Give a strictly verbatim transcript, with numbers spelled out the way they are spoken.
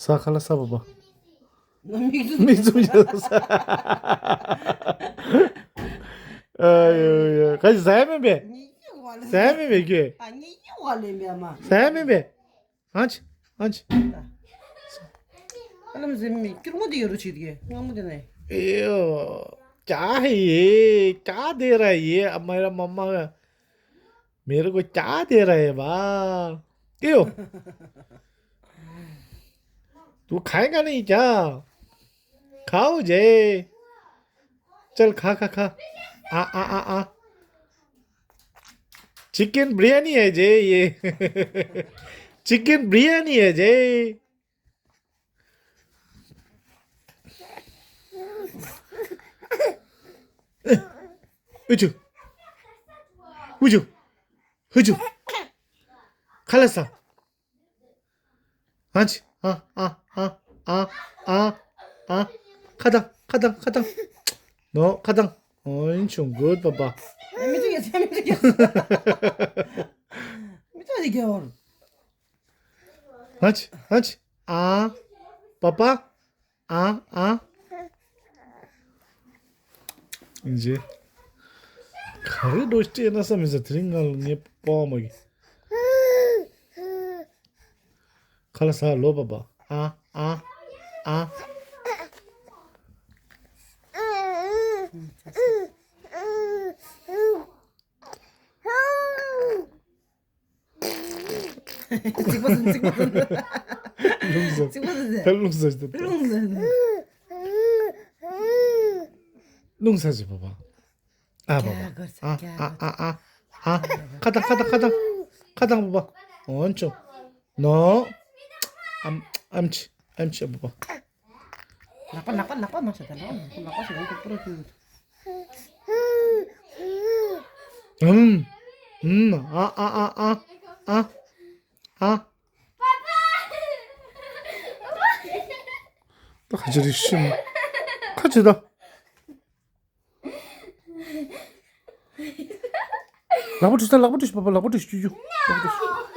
ཟ། ཁ་ལག་ཟ། པ་པ། ང་མིག་འཛུམ། མིག་འཛུམ་ཡོད་ས། ཨ་ཡོ་ཡོ། ག་ཟ་ཡ་མིན་པས། ཉི་ཤུ་བ་ལ། ཟ་ཡ་མིན་པས་ཁྱོད། ཨ། ཉི་ཤུ་བ་ལེན་པས་མ། ཟ་ཡ་མིན་པས། ཨ་ཅི། ཨ་ཅི། ཨ་ལམ་ཟེ་མི་སྐྱུར་མོ་དེ་ཡོད་རུ་བྱེད་ཀྱི་སྔ་མོ་དེ་ན། ཨེ་ཡོ། क्या है ये? क्या दे रहा है ये? अब मेरा मम्मा मेरे को क्या दे रहा है बा? क्यों? तू खाएगा नहीं क्या? खाओ जे। चल खा, खा, खा। आ, आ, आ, आ। चिकन बिरयानी है जे ये। चिकन बिरयानी है जे। उचु। उचु। उचु। खा ल स। ཨ་ཅི། ཨ། ཨ། ཨ། ཨ། ཨ། ཨ། ཁ་བཏང་། ཁ་བཏང་། ཁ་བཏང་། ནོ། ཁ་བཏང་། ཨོ་ཡིན་ཆུང་། གུཌ་པ་པ། མི་འདུག་ཡ། མི་འདུག་ཡ། མི་འདུག་ཡ། ཨ་ཅི། ཨ་ཅི། ཨ། པ་པ། ཨ། ཨ། ཨིན་ཇི། ག་རེ་འགྲོ་སྤྲད་ན་བསམ་མི་ཟ། དེ་རིང་ང་ལ་ངའི་པོ་མ་གི། ཁ་ལག་ཟ། ལོ་པ་པ། ཨ། ཨ། ཨ། ཚིག་པ་ཟིན། ཚིག་པ་ཟིན། རླུང་ཟ། ཚིག་པ་ཟིན། ད་རླུང་ཟ། རླུང་ཟ། རླུང་ཟ་ཟེར་པ་པ། ཨ་པ་པ། ཨ། ཨ། ཨ། ཨ། ཨ། ཁ་བཏང་། ཁ་བཏང་། ཁ་བཏང་། ཁ་བཏང་པ་པ། འོན་ཆོ། ནོ། ཨམ། ཨམ་ཆི། ཨམ་ཆི་པ་པ། ལག་པ། ལག་པ། ལག་པ་མ་ཟ། ད་ལག་པ། ལག་པ་ཟ། ཡང་ཁོ་པུ་ར་ཁྱོད། ཨམ། ཨམ། ཨ། ཨ། ཨ། ཨ། ཨ། ཨ། ད་ཁ་ཅི་རེད་ཤི་མ། ཁ་ཅི་ད། ལག་པ་བཀྲུས་ད། ལག་པ་བཀྲུས། པ་པ་ལག་པ་བཀྲུས། ཅུ་ཅུ། ལག་པ་བཀྲུས།